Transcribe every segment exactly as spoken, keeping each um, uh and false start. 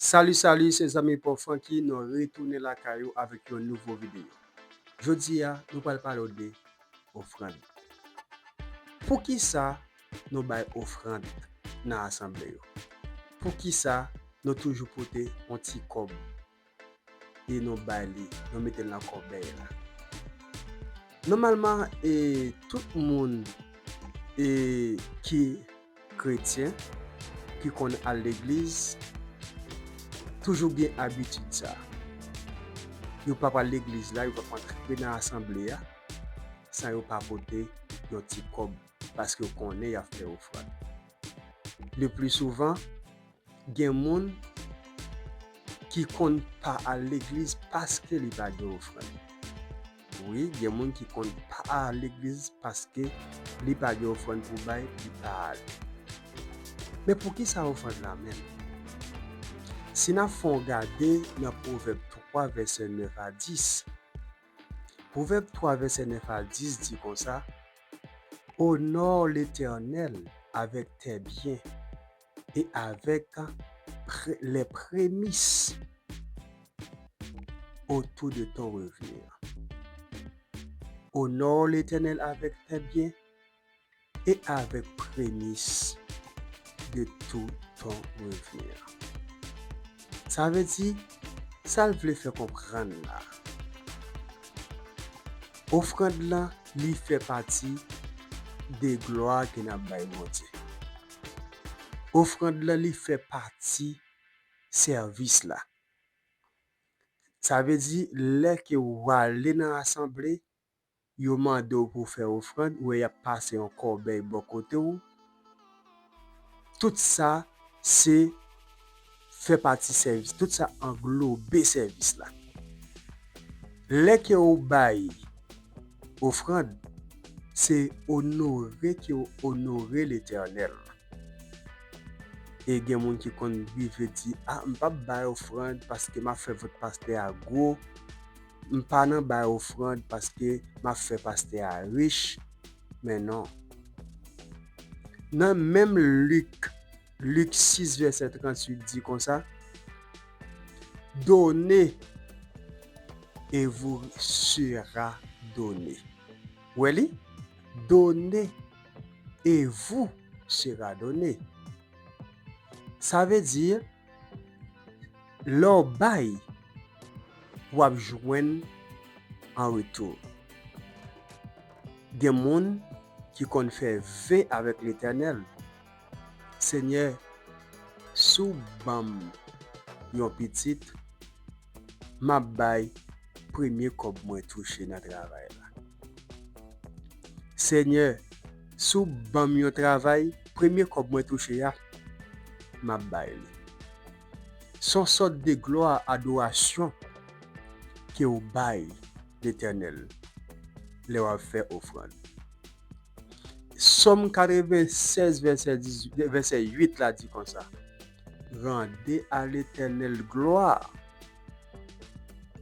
Salut, salut, se zanmi pa w Francky, nou retounen lakay ou avèk yon nouvo videyo. Jodi a, nou pral pale w de ofrann. Poukisa nou bay ofrann nan asanble yo? Poukisa nou toujou pote yon ti kòb e nou bay li, nou mete l nan kòbèy la? Nòmalman, e, tout moun, e, ki kretyen, ki konn al legliz, toujou gen abitid sa. Yo p ap al legliz la, yo p ap antre nan asanble a, san yo pa pote yon ti kòb, paske yo konnen y ap fè ofrann. Le pli souvan, gen moun ki konn pa al legliz paske li pa gen ofrann. Wi, gen moun ki konn pa al legliz paske li pa gen ofrann pou bay, li pa ale. Men poukisa ofrann la menm? Si n ap fè yon gade nan Pwovèb twa, vèsè nèf a dis, Pwovèb twa, vèsè nèf a dis di konsa, Honore l'Éternel avec tes biens et avec pré- les prémices autour de ton revenu. Honore l'Éternel avec tes biens et avec prémices de tout ton revenu. Sa vle di, sa l vle fè konprann la, ofrann lan, li fè pati de glwa ke n ap bay Bondye. Ofrann lan, li fè pati sèvis la. Sa vle di, lè ke w ale nan asanble, yo mande w pou w fè ofrann, ou wè y ap pase yon kòbèy bò kote w. Tout sa, se fè pati sèvis. Tout sa anglobe sèvis la. Lè ke w bay ofrann, se onore ke w onore Letènèl. E gen moun ki konn rive di, "A, m p ap bay ofrann paske m ap fè vant pastè a gwo. M pa nan bay ofrann paske m ap fè pastè a rich." Men non. Nan menm Lik, Lik sis vèsè tranntuit di konsa, "Donnez et vous sera donné." Ou wè li? "Donnez et vous sera donné." Sa vle di, lè w bay, w ap jwenn an retou. Gen moun ki konn fè ve avèk Letènèl, "Senyè, si w ban m yon pitit, m ap bay premye kòb mwen touche nan travay la. Senyè, si w ban m yon travay, premye kòb mwen touche a, m ap bay li." Se yon sòt de glwa, adorasyon ke w bay Letènèl lè w ap fè ofrann. Sòm katrevennsèz, vèsè dizuit, vèsè uit la di konsa, "Rendez à l'Éternel gloire.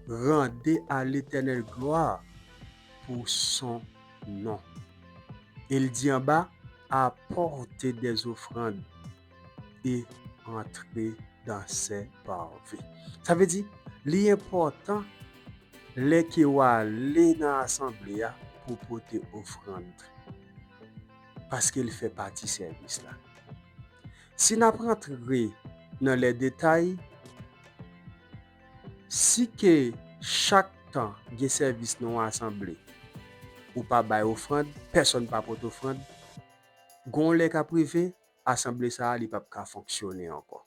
Rendez à l'Éternel gloire pour son nom." E l di anba, "Apportez des offrandes et entrez dans ses parvis." Sa vle di, li enpòtan lè ke w ale nan asanble a pou w pote ofrann, paske l fè pati sèvis la. Si n ap rantre nan lè detay, si ke chak tan gen sèvis nan yon asanble, ou pa bay ofrann, pèsonn pa pote ofrann, gon lè k ap rive, asanble sa a, li p ap ka fonksyone ankò.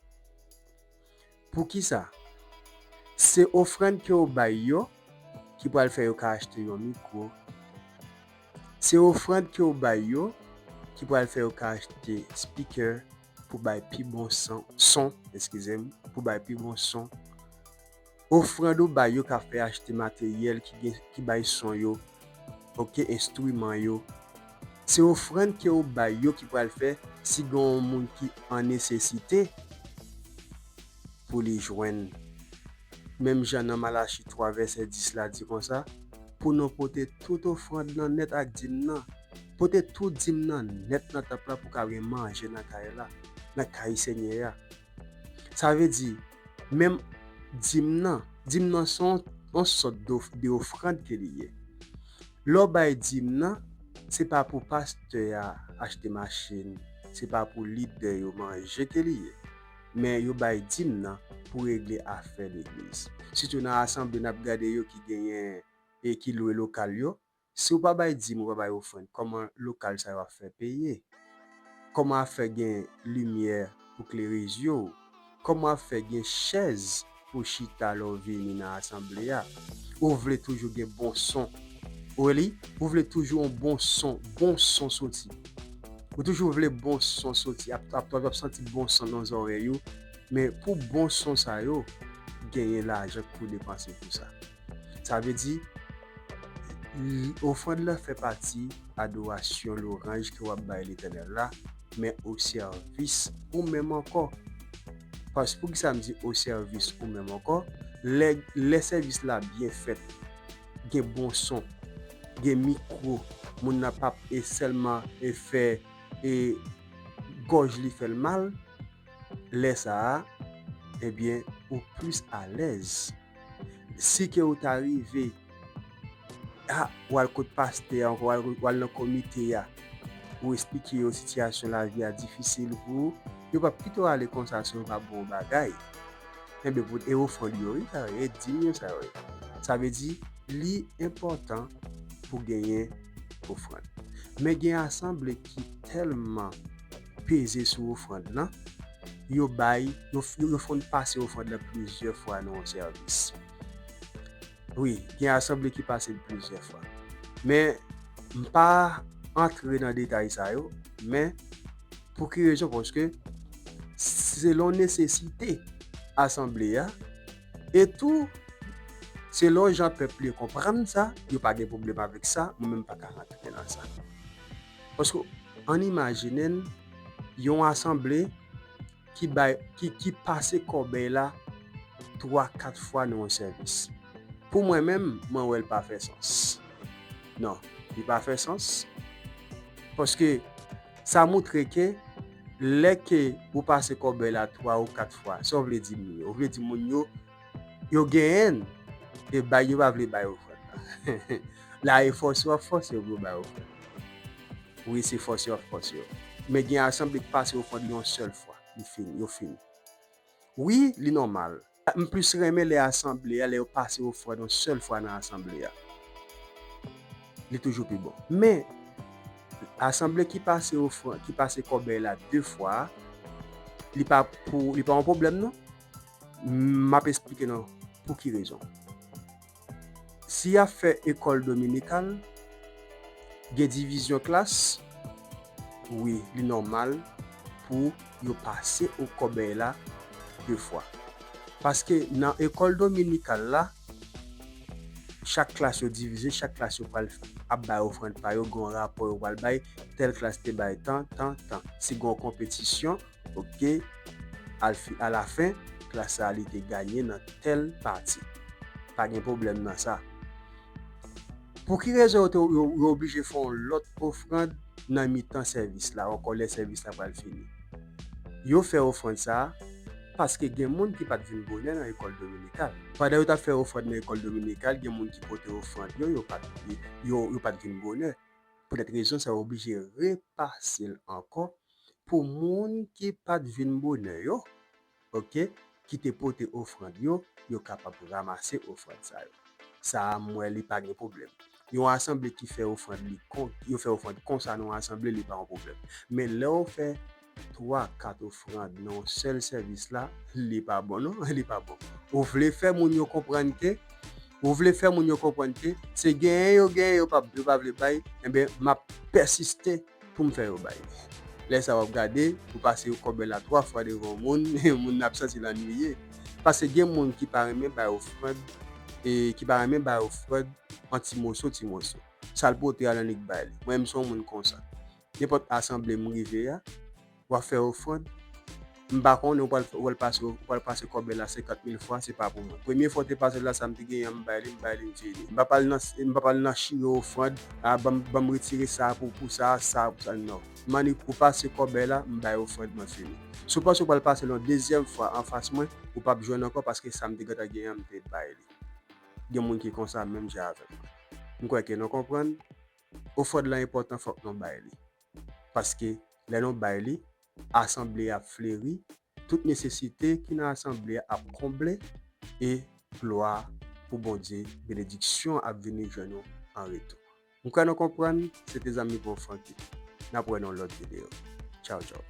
Poukisa? Se ofrann ke w bay yo ki pral fè yo ka achte yon mikwo. Se ofrann ke w bay yo ki pral fè yo ka achte speaker pou bay pi bon son, son, eskize m, pou bay pi bon son. Ofrann ou bay yo ka fè achte materyèl ki gen, ki bay son yo, oke, enstriman yo. Se ofrann ke w bay yo ki pral fè, si gen yon moun ki an nesesite, pou li jwenn. Menm jan nan Malachi twa vèsè dis la di konsa, pou nou pote tout ofrann nan nèt ak dim nan. Pote tout dim nan nèt nan tanp la pou ka gen manje nan kay la, nan kay Senyè a. Sa vle di, Menm dim nan, dim nan se yon, yon sòt de, de ofrann ke li ye. Lè w bay dim nan, se pa pou pastè a achte machin, se pa pou lidè yo manje ke li ye. Men yo bay dim nan pou regle afè legliz. Sitou nan asanble n ap gade yo ki genyen e ki lwe lokal yo, si w pa bay dim, ou pa bay ofrann, kòman lokal sa yo ap fè peye? Kòman ap fè gen limyè pou klere zye w? Kòman ap fè gen chèz pou chita lè w vini nan asanble a? Ou vle toujou gen bon son. Ou li, ou vle toujou yon bon son, bon son soti. Ou toujou vle bon son soti, ap, ap, ap santi bon son nan zòrèy ou. Men pou bon son sa yo, genyen lajan pou depanse pou sa. Sa vle di, l-, ofrann lan fè pati adorasyon, lwanj ke w ap bay Letènèl la, men o sèvis ou menm ankò. Paske poukisa m di o sèvis ou menm ankò? Lè, lè sèvis la byen fèt, gen bon son, gen mikwo, moun nan p ap e sèlman e fè e gòj li fè l mal, lè sa a, ebyen, ou plis alèz. Si ke ou ta rive a, w al kot pastè a, w al, w al nan komite a, ou esplike yo sitiyasyon lavi a difisil pou ou, yo p ap kite w ale konsa si yo pa ba w bagay. Enben, pou, e ofrann yo, wi, sa yo ye, dim yo, sa yo ye. Sa vle di, li enpòtan pou genyen ofrann. Men gen asanble ki tèlman peze sou ofrann lan, yo bay, yo, yo, yo fè w pase ofrann lan plizyè fwa nan yon sèvis. Wi, gen asanble ki pase l plizyè fwa. Men, m pa antre nan detay sa yo, men pou ki rezon? Paske selon nesesite asanble a, e tou, selon jan pèp li konprann sa, yo pa gen pwoblèm avèk sa, mwen menm m pa ka rantre nan sa. Paske, ann imajine n yon asanble ki bay, ki, ki pase kòbèy la twa, kat fwa nan yon sèvis. Pou mwen menm, mwen wè l pa fè sans. Non, li pa fè sans. Paske sa montre ke lè ke ou pase kòbèy la twa ou kat fwa, sa w vle di moun yo? Ou vle di moun yo, yo genyen l, e bay, yo pa vle bay ofrann nan. La e fòse w ap fòse yo pou yo bay ofrann. Wi, se fòse w ap fòse yo. Men gen asanble ki pase ofrann yon sèl fwa, li fini, yo fini. Wi, li nòmal. M plis renmen lè asanble a, lè yo pase ofrann yon sèl fwa nan asanble a. Li toujou pi bon. Men, asanble ki pase ofrann, ki pase kòbèy la de fwa, li pa pou, li pa yon pwoblèm non. M ap esplike nou pou ki rezon. Si y ap fè ekòl dominikal, gen divizyon klas, wi, li nòmal pou yo pase o kòbèy la de fwa. Paske nan ekòl dominikal la, chak klas yo divize, chak klas yo pral ap bay ofrann pa yo, gen yon rapò yo pral bay, tèl klas te bay tan, tan, tan. Si gen yon konpetisyon, oke, al fi-, alafen, klas sa a li te ganye nan tèl pati. Pa gen pwoblèm nan sa. Pou ki rezon yo te, yo, yo oblije fè yon lòt ofrann nan mitan sèvis la, ankò lè sèvis la pral fini? Yo fè ofrann sa a paske gen moun ki pa t vin bonè nan ekòl dominikal. Pandan yo t ap fè ofrann nan ekòl dominikal, gen moun ki pote ofrann yo, yo pa t, yo, yo pa t vin bonè. Poutèt rezon sa, yo oblije repase l ankò pou moun ki pa t vin bonè yo, oke, ki te pote ofrann yo, yo kapab ranmase ofrann sa yo. Sa a, m wè li pa gen pwoblèm. Yon asanble ki fè ofrann li kon, yo fè ofrann konsa nan yon asanble, li pa yon pwoblèm. Men lè w fè twa, kat ofrann nan yon sèl sèvis la, li pa bon non, li pa bon. Ou vle fè moun yo konprann ke, ou vle fè moun yo konprann ke se genyen yo genyen, yo pa, yo pa vle bay, enben, m ap pèsiste pou m fè yo bay. Lè sa w ap gade, ou pase kòbèy la twa fwa devan yon moun, moun nan ap santi l annuiye. Paske gen moun ki pa renmen bay ofrann, e ki pa renmen bay ofrann an ti moso, ti moso. Sa l pote a l annik bay li. Mwen menm se yon moun konsa. Nenpòt asanble m rive a, w ap fè ofrann, M pa konnen, ou pral, ou pral pase, ou pral pase kòbèy la senkant mil fwa, se pa pou mwen. Premye fwa w te pase l la, sa m te genyen an, m bay li, m bay li, m fini. M pa pral nan, m pa pral nan chire ofrann, a, ban m, ban m retire sa pou, pou sa, sa, pou sa, non. M annik ou pase kòbèy la, m bay ofrann mwen, fini. Si w panse w pral pase l yon dezyèm fwa anfas mwen, ou p ap jwenn ankò paske sa m te gentan genyen an, m te bay li. Gen moun ki konsa menm jan avèk mwen. M kwè ke nou konprann, ofrann lan enpòtan, fòk nou bay li. Paske lè nou bay li, asanble a ap fleri, tout nesesite ki nan asanble a ap konble, e glwa pou Bondye, benediksyon ap vini jwenn nou an retou. M kwè nou konprann, se te zanmi pa w Francky. N ap wè nan yon lòt videyo. Tchaw, tchaw.